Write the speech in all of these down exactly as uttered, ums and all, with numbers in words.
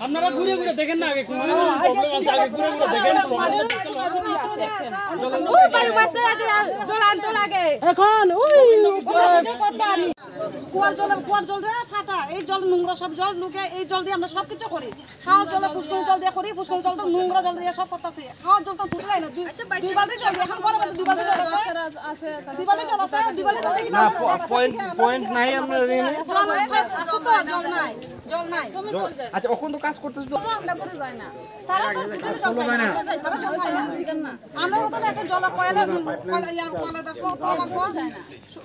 আপনারা ঘুরে ঘুরে দেখেন না আগে, কোন প্রবলেম আছে আগে ঘুরে ঘুরে দেখেন। ওই বাড়ি মাসে আজ জল আনতে লাগে। এখন ওই কত সুন্দর করতে আমি। কুয়ার জলে, কুয়ার জল রে ফাটা, এই জল নোংরা সব জল ঢুকে, এই জল দিয়ে আমরা সবকিছু করি। খাওয়ার জল ফুসকুনি জল দিয়ে করি, ফুসকুনি জল তো নোংরা জল দিয়ে সব করতেছি। খাওয়ার জল তো ফুটলাই না, দুই, দুই বালতি জল, এখন ঘরে মধ্যে দুই বালতি জল আছে। দুই বালতি জল আছে, দুই বালতি জল দিয়ে কি না, পয়েন্ট, পয়েন্ট নাই আপনার এখানে? জল আছে তো, জল নাই, জল নাই। জল, আচ্ছা, ওখানে তো কাজ করতেছে তো। তারা তো ফুটে জল পায় না, তারা জল পায় না। আমরা ওখানে একটা জল কয়লা, কয়লা, ইয়া, কয়লা রাখবো, কয়লা রাখবো।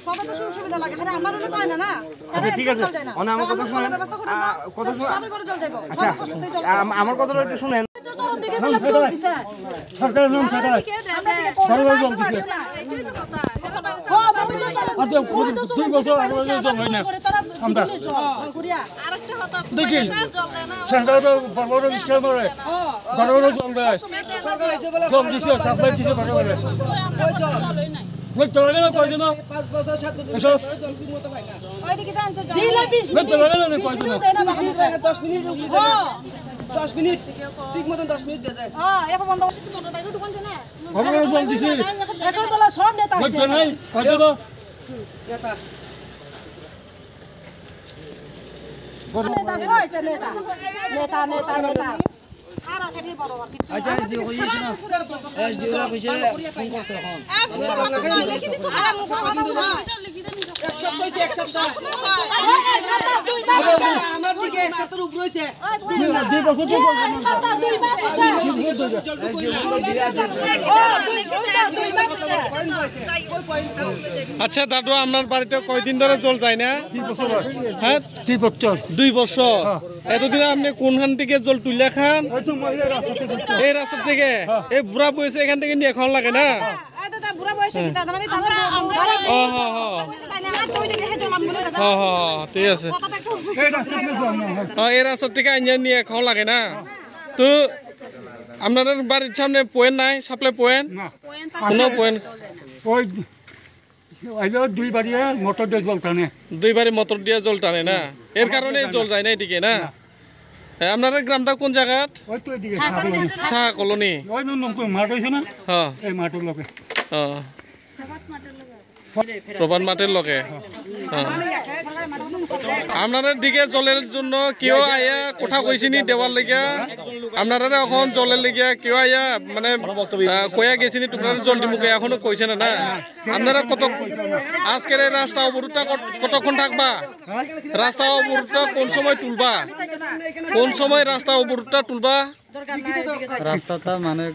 সবাই তো সুযোগ সুবিধা লাগে, আরে আমার হলে তো হয় না, না? আচ্ছা, ঠিক আছে। অনে আমার কথা শুনেন। আ, কথা শুনেন। সবাই করে জল যাইবো। আচ্ছা, সবার কষ্টতে জল আম-, আমার কথাটা একটু শুনেন। তো চরণ দিকে বলে জল দিছে। সরকারের নাম সেটা। সরকার জল দিছে। আচ্ছা, দুই বছর আমরা জল হয় না। আমরা দেখি, সেন্ট্রাল বড় বড় স্কিম করে। জল দিছে, সাপ্লাই দিছে, বড় বড়। ওই চলে গেল কয়জন? পাঁচ বছর, সাত বছর এসব। ধরে জল ঠিক মতো পায় না। ওই চলে গেল না কয়জন? দশ মিনিট উঠে দেয়। দশ মিনিট, ঠিক মতন দশ মিনিট দিয়ে দেয়। হ্যাঁ, এখন বন্ধ করছে, কি মোটর বাইকে ঢুকান দেয় না? বড় বড় জল দিছে। এখন বলো, সব নেতা ওই আছে। চলে নাই, কয়জন? নেতা। নেতা, নেতা, নেতা, নেতা। আচ্ছা, এসডিও কইছে না? এসডিও রা কইছে ফোন করছে এখন। এক সপ্তাহ হইছে, এক সপ্তাহ। আমার দিকে এক সপ্তাহের উপরে হইছে। আচ্ছা দাদু, আপনার বাড়িতে কয়দিন ধরে জল যায় না? দুই বছর হয়। হ্যাঁ? দুই বছর। দুই বছর। হ্যাঁ। এতদিন আপনি কোনখান থেকে জল তুলে খান? ওই তো মহিলা রাস্তা থেকে তুলছে। এই রাস্তা থেকে? হ্যাঁ। এই বুড়া বয়সে এখান থেকে নিয়ে খাওয়া লাগে না? এই দাদা, বুড়া বয়সে কি দাদা, মানে, দাদা, ও, হ, হ। তাই না, আর কই দিকে হে জল আনবো না, দাদা? হ, হ, ঠিক আছে। কথাটা একটু এই রাস্তা থেকে জল নেওয়া হয়। ও, এই রাস্তা থেকে আনিয়ে নিয়ে খাওয়া লাগে না? তো আপনাদের বাড়ির সামনে পয়েন্ট নাই, সাপ্লাই পয়েন্ট? না। কোনো পয়েন্ট? ওই, ওই যে দুই বাড়ি মোটর দিয়ে জল টানে। দুই বাড়ি মোটর দিয়ে জল টানে না? এর কারণে জল যায় না এদিকে না? না। এ, আপনাদের গ্রামটা কোন জায়গাত? ওই তো এদিকে শাহ কলোনি। শাহ কলোনি। ওই যে নতুন মাঠ হয়েছে না? হ্যাঁ। এই মাঠের লগে। হ্যাঁ। প্রভাত মাঠের লগে। হ্যাঁ। আপনাদের দিকে জলের জন্য কেউ আয়া কথা কইছিনি দেওয়ার লাগিয়া? আপনারা এখন জলের লাগিয়া কেউ আয়া মানে, আহ, কয়া গেছিনি তোমরা জল দিমুখে, এখনো কইছে না, না? আপনারা কত, আজকের এই রাস্তা অবরোধটা কত-, কতক্ষণ থাকবা? রাস্তা অবরোধটা কোন সময় তুলবা? কোন সময় রাস্তা অবরোধটা তুলবা? রাস্তাটা মানে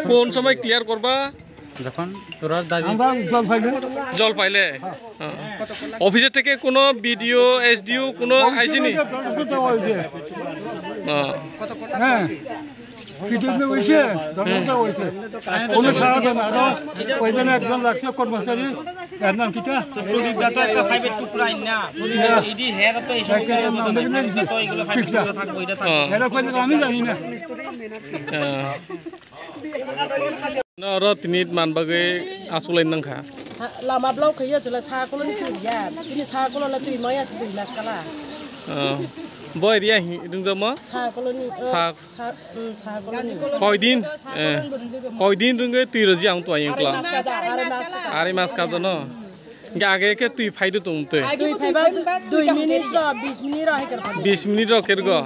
কোন সময় ক্লিয়ার করবা? যখন তোরার দাবি। আমরা জল পাইলে। জল পাইলে? হ্যাঁ। অফিসের থেকে কোনো বিডিও, এসডিও কোনো আইসিনি? হ্যাঁ। হ্যাঁ। কিছু দিন হইছে, দশ ঘন্টা হইছে। কোনো সাড়া দেয় না। আরো ওইখানে একজন লাগছে কর্মচারী, এর নাম কিটা? প্রদীপ দা তো একটা ফাইভের টুকরা আইন না। হ্যাঁ। ইডি হের তো এই সমস্ত একটা নাম মতো নাই। দেখলে তো এগুলো ফাইভের টুকরা থাকবো, এটা থাকবো। হ্যাঁ। এরা কইলে আমি জানি না। হ্যাঁ। Oro tini man bagwi aswk lai nangkha. Ha, lama block khe ya, chwla sa koloni twi ya. Chini sa kolona twi maya twi mas kala. Oh. Bo area hi ringjamo? Sa koloni, oh, sa, mm, sa koloni. Koidin, eh, koidin rwngwi twi rwji ang twi ang kla. Ari mas kaja, ari mas kaja. Ari mas kaja no. Hingke age khe twi phaidu tong twi. Twi phaiba dui minute ro, bis minute ro hai khe. Bis minute ro khe rwgo.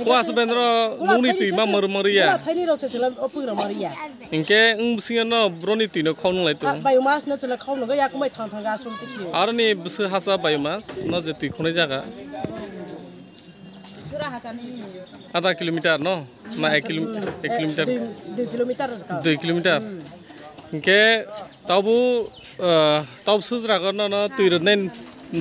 O aswk bendro nungni twi ma mor mor ya. Thaini ro se chwla o pui ro mor ya. Hingke wng bisingo no broni twi no khok nung lai tong. Bai mas no chwla khok nung ya kumai thang thang ga sum tikhi. Aroni bwswk hasa bai mas no je twi khonai jaga. Adha kilometer no? Na ek kilo-, ek kilometer? Dui, dui kilometer ka. Dui kilometer. Hmm. Hingke tabu, ah, tabu sujrago no, no twi rwnai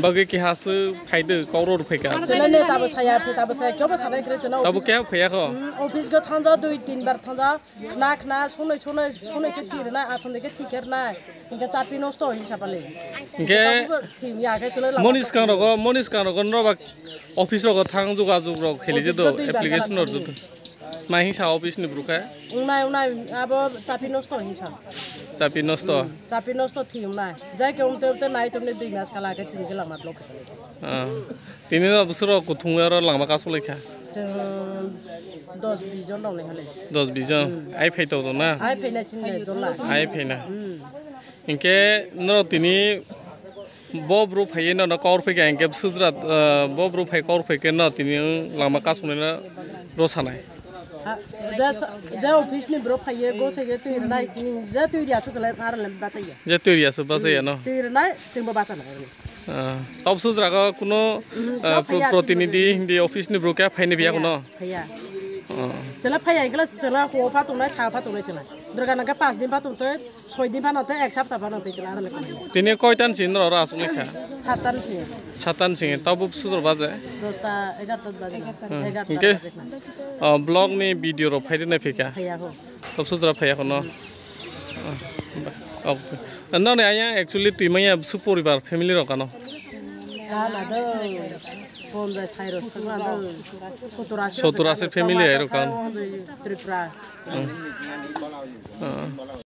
bagwi keha se phaide kok rw phaika. Chwla ne tabu saya, tabu saya, kebo sanai kre chwla. Tabu office keha phaiya kho? Hmm, office go thangja dui tin bar thangja. Khna khna sonoi sonoi sonoi khe thirnai, athon de khe thikher nai, hingke chapi nosto hinsa pale. Hingke thim ya khe chwla lama moni swkang rogo, moni swkang rogo norok ba office rogo thang jogajog rok kheli je do, office go dui bar application gana rok jodi. Mai hinsa office ni bwrwkhe? Wngnai wngnai abo chapi nosto hinsa. Chapi nosto. Hmm, chapi nosto thiyung na. Jai ke umte umte nai tumne dui mas kala ke tini ke lama block. Ah. Tini no bwswk rok kuthung aro lama kasu lekha. Chwng dos bis jon rok ni hale. Dos bis jon. Hmm. Ai phai tong na? Ai phai na chini dola. Ai phai na. Hmm. Hinkhe norok tini bo bru phaiye no, no kor phai kha hinkhe sujra, ah, bo bru phai kor phai khe no tini lama kasu no ro sanai. Ha, ja, ja office ni bro phaiye, go se ge twi rwnai, tini ja twi ria se chalai, ar le bachaiya. Je twi ria se bachaiya no? Twi rwnai, chwngbo bachanai. Ah, tab sujrago kuno, mhm, ah, pro-, phaiya, protinidhi hindi office ni bro khe phaini phiya kuno? Phaiya. Ah. Chwla phaiya, ikla chwla ho pha tongnai, sa pha tongnai chwla. Durga nangkhe pas din pha tongtwi, soi din phano tei ek sapta phano tei chwla rwle. Tini koitan si norok aswk lekha? Satan si. Satan si, tabuk sujor baje? Dosta, egarta baje. Hmm. Egarta hinkhe, baje. Oh, vlog ni video rok phaidi nai phika? Phaiya ho. Tab sujra phaiya kono. Oh, oh. Nani aya actually twi maya su poribar family rok ano? Kana do. Ponjai sai rok thangna do. Sottor asi. Sottor asi family ai rok kan. Tripura. Hmm. Ah.